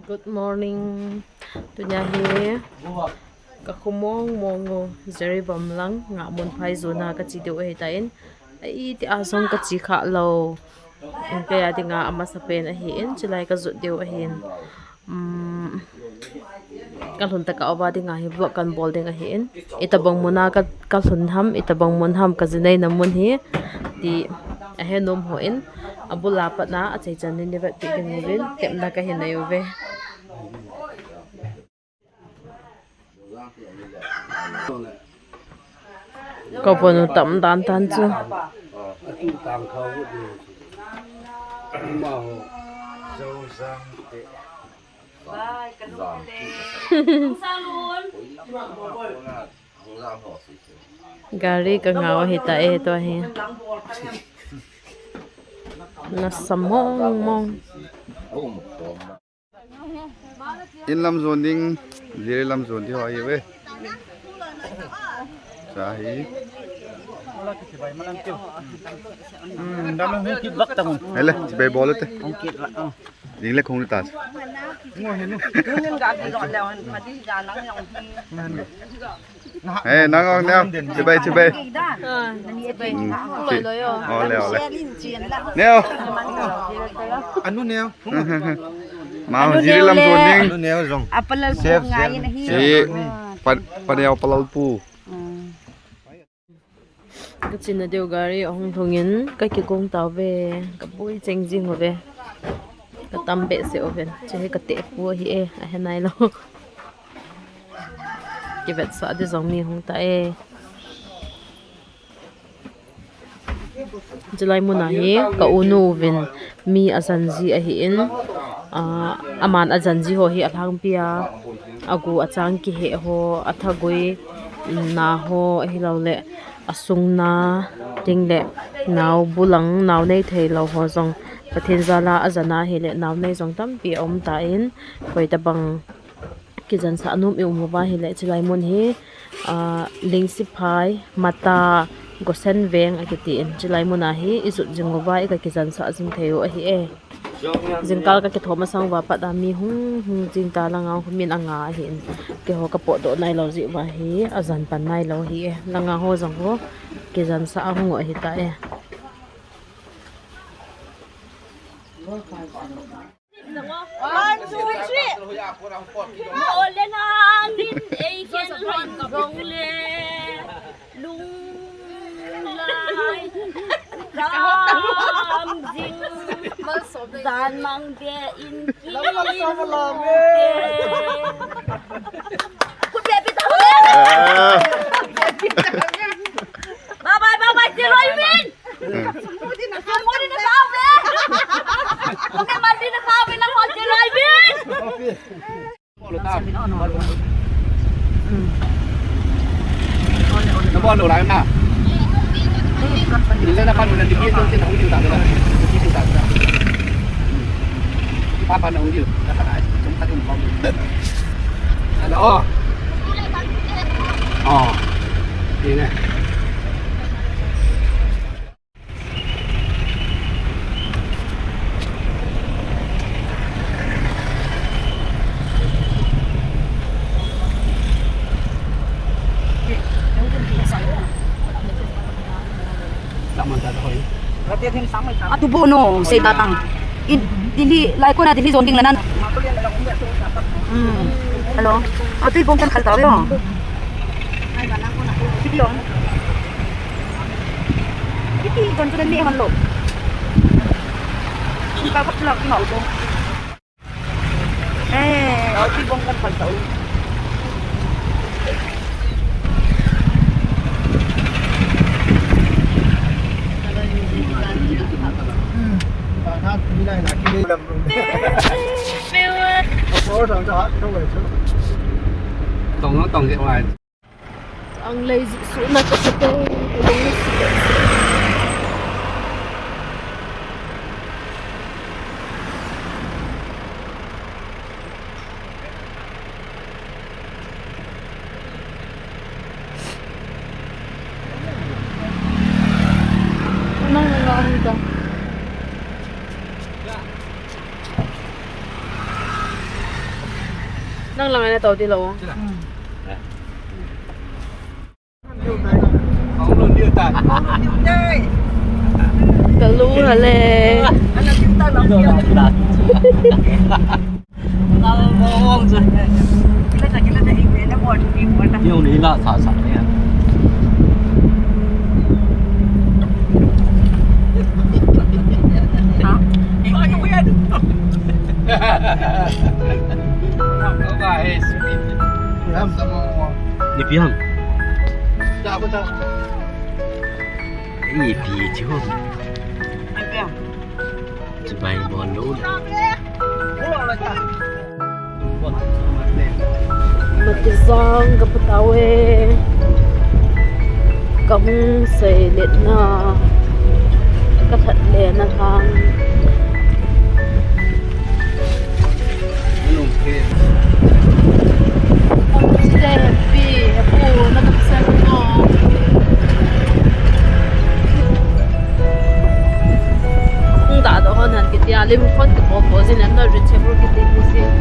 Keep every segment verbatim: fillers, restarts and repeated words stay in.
Good morning. Tunia hi ka khomong mong u Jiribam lang Ngamun phai jona ka che diu ahitan. Aiti a jong ka che kha lou. Kei a dinga amasapen ahin, chulai ka jot diu ahin. Um, ka lhun tah a uva dinga hi vlog kan bol ding ahin. Itobang muna ka, ka lhun ham, itobang mun ham ka jinei na mun hi. Ti ahe nom hon, abul a pat na, achaichan in nei vetpi ding uvin, tepna kahin nei uve. Ka vonu tam dan tan chu. Gari ka ngah u ahitai, tua hi. Nasa mong mong. In lam jon ding, Jiri lam jon ding ho ahi ve. Cha hi. Hmm, dam hung kit vak ta mun. Hele, chibai bol te. Hung kit vak, oh. Ding le khong ta. Ngo he nu. Nun ga ki ro le on, pha di ja lang yong hi. He, nang ong neo, chibai, chibai. Ah, chibai. Hmm, loi, loi, oh. Ole, ole. Neo. Anu neo. Mau, Jiri lam jon ding. Anu neo jong. Apalal pu ngai na hi. Chef, chef. Chi, pa, pa neo palal pu. Hmm. Ka chena diu gari ahung lhungin ka kigong tauve, ka boi cheng jing uve. Ka tam behseh uve. Chu hi ka tepu ahi e, ahe nailou. Kivetsah ding jong mi hung ta e. Chulai muna hi ka unu uvin mi ajan ji ahin, ah, aman ajan ji ho hi alhangpi a, agu achang kiheh ho, athagui na ho, ahilouleh asung na ding le nao bulang, nao nei theilou ho jong Pathen jal a ajan ahile nao nei jong tampi aum tan, koi tabang kijansah anom i um uva ahile chulai mun hi, ah, Lingsiphai, Mata, Gosen Veng akitin. Chulai muna hi i jot jing uva i ka kijansah jing thei u ahi e. Jingkah ka kithom masang uva pat a mi hung hung jing ta, langa hung min anga ahin. Keiho ka potdoh nailou jeh uva hi, ajan pan nailou ahi e. Langa ho jong ho kijansah ahung u ahi ta e. One, two, three. Mo le nangin ei khen hon jong le, lung lai, jam jing, jan mang be in kin te. Khut be pi ta le. Ah. Bye bye, bye bye, Tiloi Min. Atu bono, sei tatang. In, Delhi, lai kona Delhi jon ding lanan. Hmm. Hello. Atu bong kan khal tau yo. Kiti on. Kiti kon tu ne hon lo. Ka kap la ki mau ko. Eh, atu bong kan khal tau. Hmm. Tong, tong, tong, tong. Ang lazy suh na kasi ko. Ano na lang ito? Nang lang na tau ti lo. Kalu hale. Yung nila sa sa niya. Ni piang. Ni pi chu. Chibai bon lo. Matizang ka patau e. Ka hung sei let na. Ka that le na thang. Stay happy, happy, na ka pasal ko. Kung ta do hon han kiti a lim khot ko ko zin an do ri chebur kiti ko zin.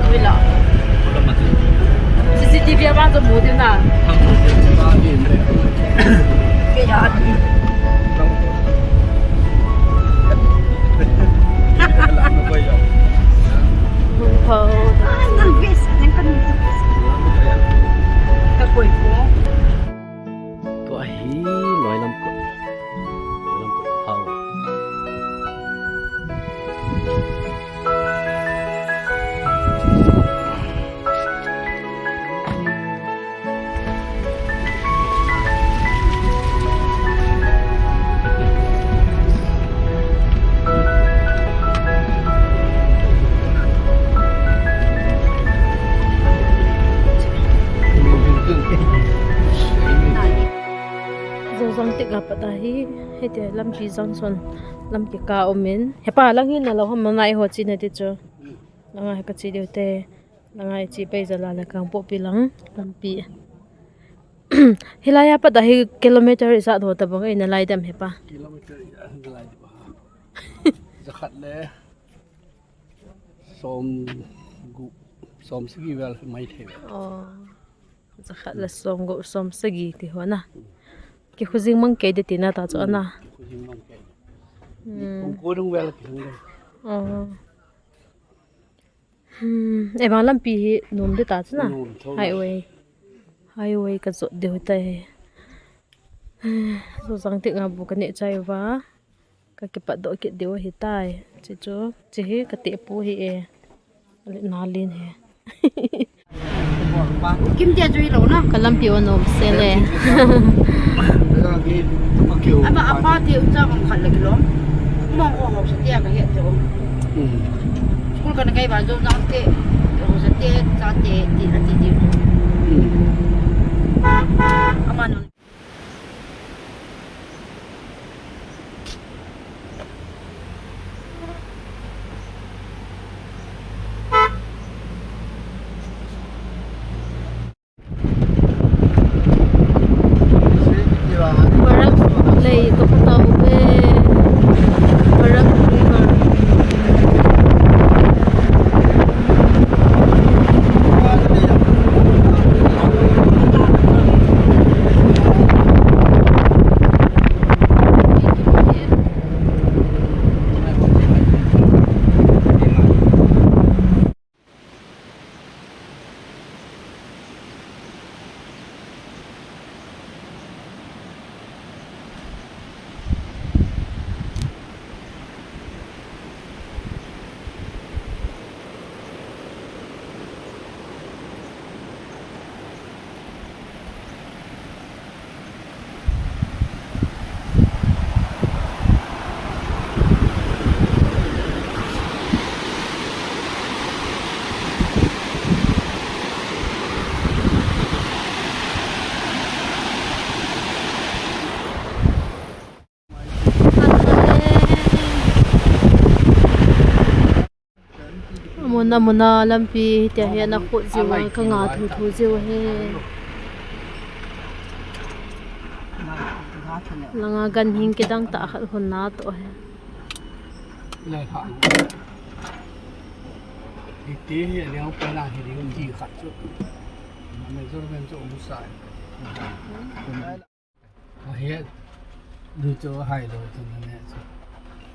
Wila. C C T V a ba to mu din na. Ke ya. Hung pho. Ka koi ko. Tua hi loilam kot. Loilam kot ka phau. Zozang tik a pat a hi, hiti lampi junction, lampi ka um in. Hepa, lang hi na lo ham, na i ho chi na ti chu. Langa hi ka chi diu te. Langa i chi pei jala le Kangpokpi lang lampi. Hilai a pat a hi kilometer ijat ho tabang eina lai dem hepa? Kilometer ijat eina lai dem ha. Jakhat le som gup, som sagi vel mai thei vel. Oh. Jakhat le som gup, som sagi ti ho na. Kikhojing mang kei de ti na ta chu ana. Kikhojing mang kei. Hmm. Kong ko dung vel ki hung de. Oh. Hmm, e bang lampi hi nom de ta chu na. Nom tho. Highway. Highway ka jot diu tai. Zozang tik a bu ka neh chai uva. Ka kipat doh kit diu ahi tai. Chi chu, chi hi ka teh pu hi e. Ale na lin hi. Kim tia chu hi lo na. Ka lampi o nom se le. Ama apa te u cha kong khat le kilom. Mong ko ho sa tia ka he te o. Hmm. School ka na kai ba jo jang te. Ho sa te, cha te, ti, ati ti. Hmm. Ama no. Barak lei ka patau ve. Barak River. Amuna, amuna lampi, tia hi ana khut jiu, ka nga thu thu jiu hi. Langa ganhing kidang tah khat hon na toh hi. Lai ha. Iti hi leng pe na hi ding di khat chu. Measurement chu um sai. Ahi. Lu chu hai lo chu na ne chu.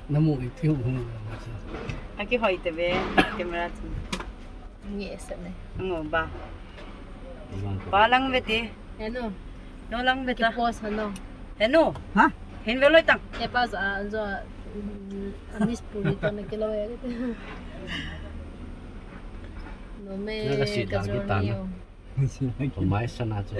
Na mu i thiu hung lo na chu. Aki hoi te ve camera chu. Nge sa ne. Ngo ba. Ba lang ve ti. Heno. No lang ve ta. Ki pause hano. Heno. Ha? Hin ve loi tang. Ke pa za, za, mm, a miss puri to na ke lo ya. No me. Na ka si ka dang ki ta na. Ko mai sa na chu.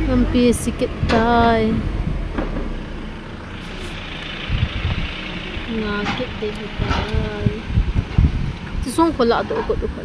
Lampi sikit tai. Nga kit te hi tai. Chi sung ko la do ko do ko.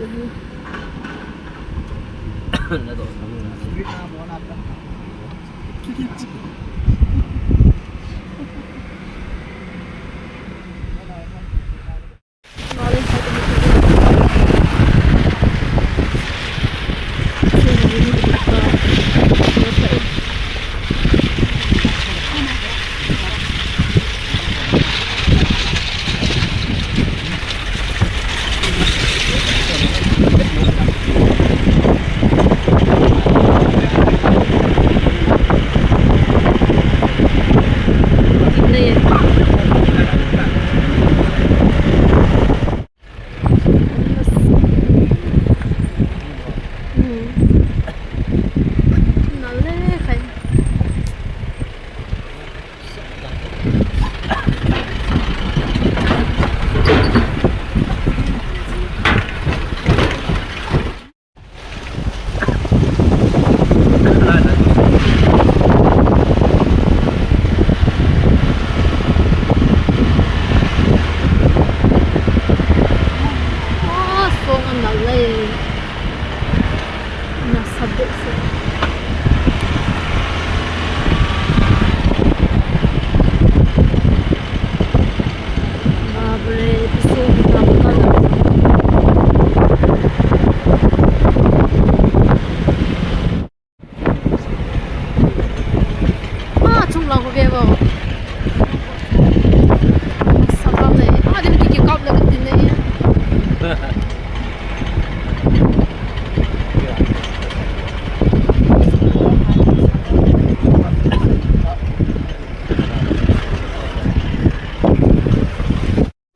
Ah, chung lang ko ve bo. Sa ba le. Ah, dem ki ki kap le ki tin le.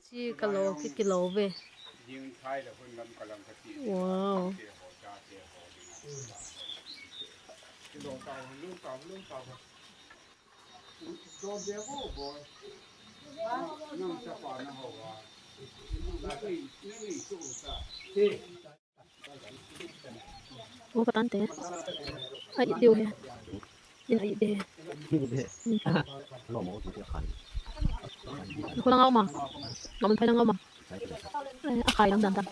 Chi ka lo ki ki lo ve. Wow. Upa tante. Ai, tiu he. Ina ide. Ko lang ma. Ngam phai lang ma. Ai, akhai lang dan dan.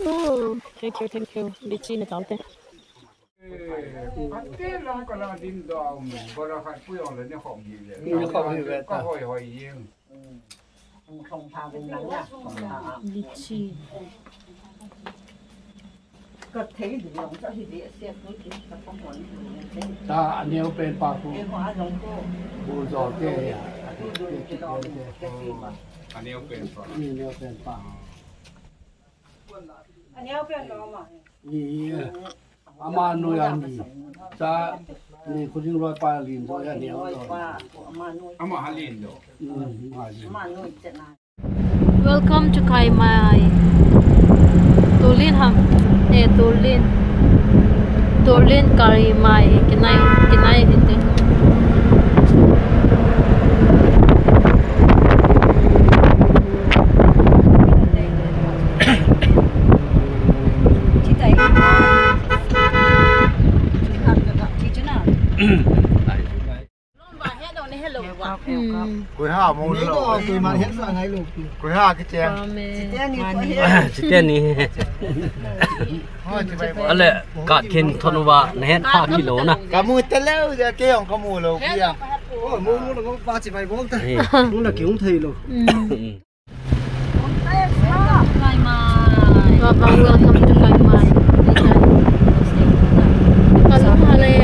Oh, thank you, thank you. Lychee na taute. Ate lang kala din da, um, bara khat pu yong le ne khom hi le. Ne khom hi le ta. Ka hoi hoi yeng. Lychee. Ka thei di long cha hi di se tu di ka pom pon. Ta aneo pen pa ku. E ho a long ko. Bu jo ke ya. Aneo pen pa. Ni aneo pen pa. Aneo pen lo ma. Ni. Ama noi a ni. Cha ni khuding loi pa lin do ya ni. Ama ha lin do. Mm, ama lin. Welcome to Karimai. Tulin ham. Eh, Tulin. Tulin Karimai. Kinai, kinai hite. Koi ha mo lo. Koi ma hen sa ngai lo. Koi ha ke che. Amen. Chitian ni. Hoi, chibai. Ale, ka kin thon uva, na het pha kilo na. Ka mu te lo, ja ke ong ka mu lo, ki ya. Oh, mu mu lo, pa chibai bol ta. Eh. Mu na ki ung thei lo. Mm. Kai mai. Papa, welcome to Kai mai. Kalung hale.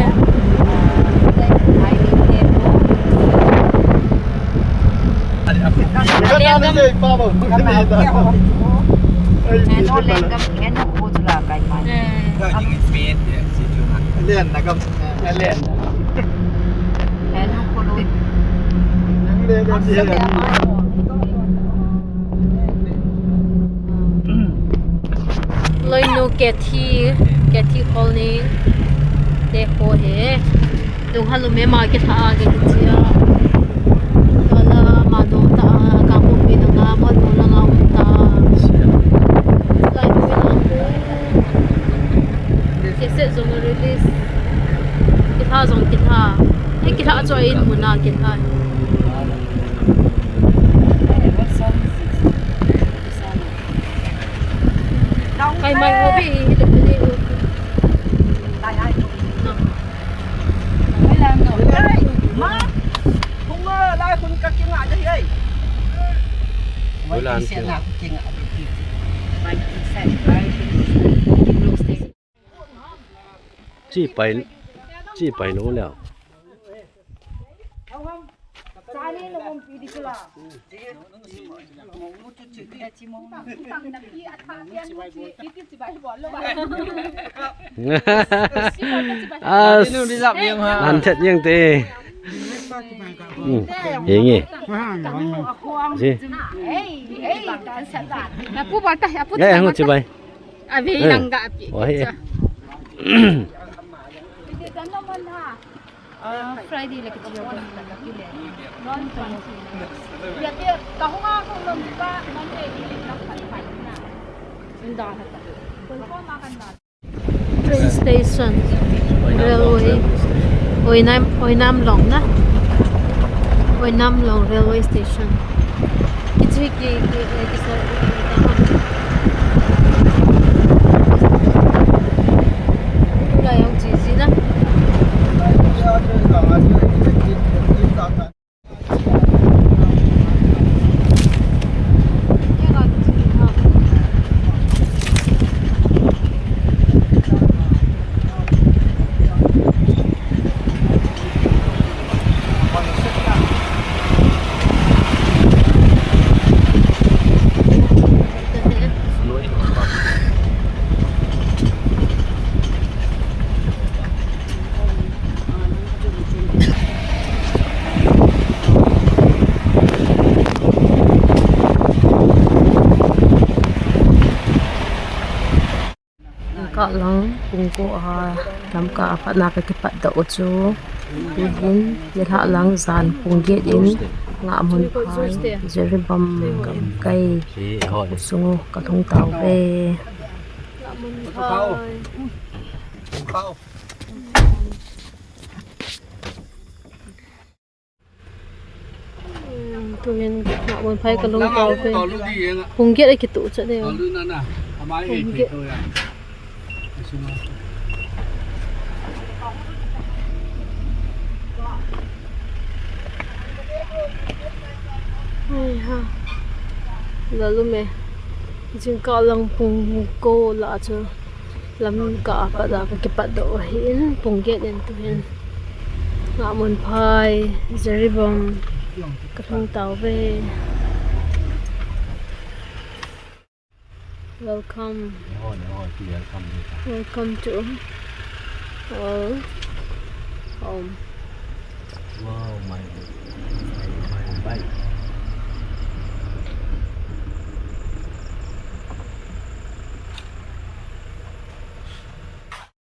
Lengam. Lengam. Lengam. Loinu Kathy, Kathy Colin, te ho he. Tung halu me ma ke tha a ke chia. Tola ma do ta a ka ko pi na nga mo do na nga um ta. Loinu me na ko. Cassette jong release. Kitha jong kitha. Ei, kitha chu in muna kitha. Kai mai ho bi hi le ni. Ma. Hung lai hun ka kinga de ei. Hoilan ki. Chi pai, chi pai nu leo. As, nan thet jeng te. Hmm. Henge. Si. Apu ba ta, apu. Ya, ya, ngu chibai. Abi langga api. Wah, ya. Ah, Friday le kichi. Train station, railway, Oinam, Oinam Long na. Oinam Long railway station. Kichi ki, ki, ki, ki, sa, ki, ki, ki, ki, ki, ki, ki, ki, ki, ki, ki, ki, Kahlang pung ko a Lamka a patna ka kipat doh u chu. Tuhin nilhah lang jan pung get in Ngahmunphai Jiribam gamkai sung u ka lhung tauve. Hmm, tuhin Ngahmunphai ka lhung tauve. Pung get a kituh chat de. Pung get. Ai ha. Lalum e. Jingkah lang pung ko lah chu. Lamka a pat a ka kipat doh u ahin, pung get in tuhin Ngahmunphai Jiribam ka lhung tauve. Welcome. Welcome to all home. Wow, my, my bike.